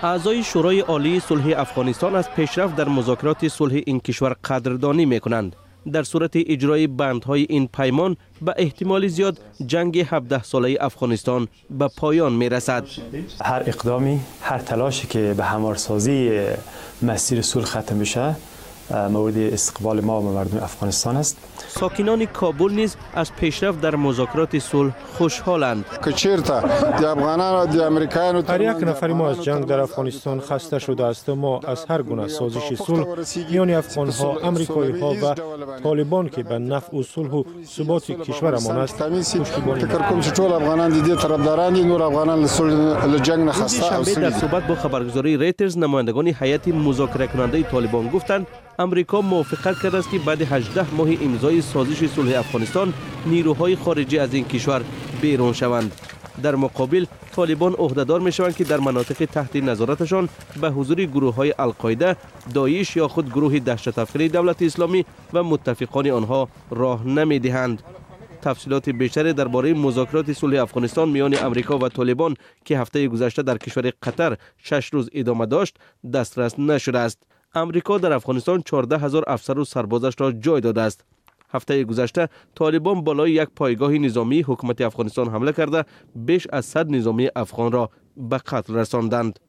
اعضای شورای عالی صلح افغانستان از پیشرفت در مذاکرات صلح این کشور قدردانی میکنند. در صورت اجرای بندهای این پیمان، به احتمال زیاد جنگ 17 ساله افغانستان به پایان می رسد. هر اقدامی، هر تلاشی که به هموارسازی مسیر صلح ختم بشه، مورد استقبال ما و مردم افغانستان است. ساکنان کابل نیز از پیشرفت در مذاکرات صلح خوشحالند. هر یک نفر ما از جنگ در افغانستان خسته شده است. ما از هر گونه سازش صلح میان افغان ها، امریکایی ها و طالبان که به نفع و صلح و ثبات کشورمان است، پشتیبانی. شنبه در صحبت با خبرگزاری رویترز، نمایندگان هیئت مذاکره کننده طالبان گفتند امریکا موافقت کرده است که بعد 18 ماه امضای سازش صلح افغانستان، نیروهای خارجی از این کشور بیرون شوند. در مقابل، طالبان عهدهدار میشوند که در مناطق تحت نظارتشان به حضور گروه های القاعده، داعش یا خود گروه دهشت افکنی دولت اسلامی و متفقان آنها راه نمیدهند. تفصیلات بیشتر درباره مذاکرات صلح افغانستان میان امریکا و طالبان که هفته گذشته در کشور قطر 6 روز ادامه داشت، دسترس نشده است. امریکا در افغانستان 14 هزار افسر و سربازش را جای داده است. هفته گذشته طالبان بالای یک پایگاه نظامی حکومت افغانستان حمله کرده، بیش از 100 نظامی افغان را به قتل رساندند.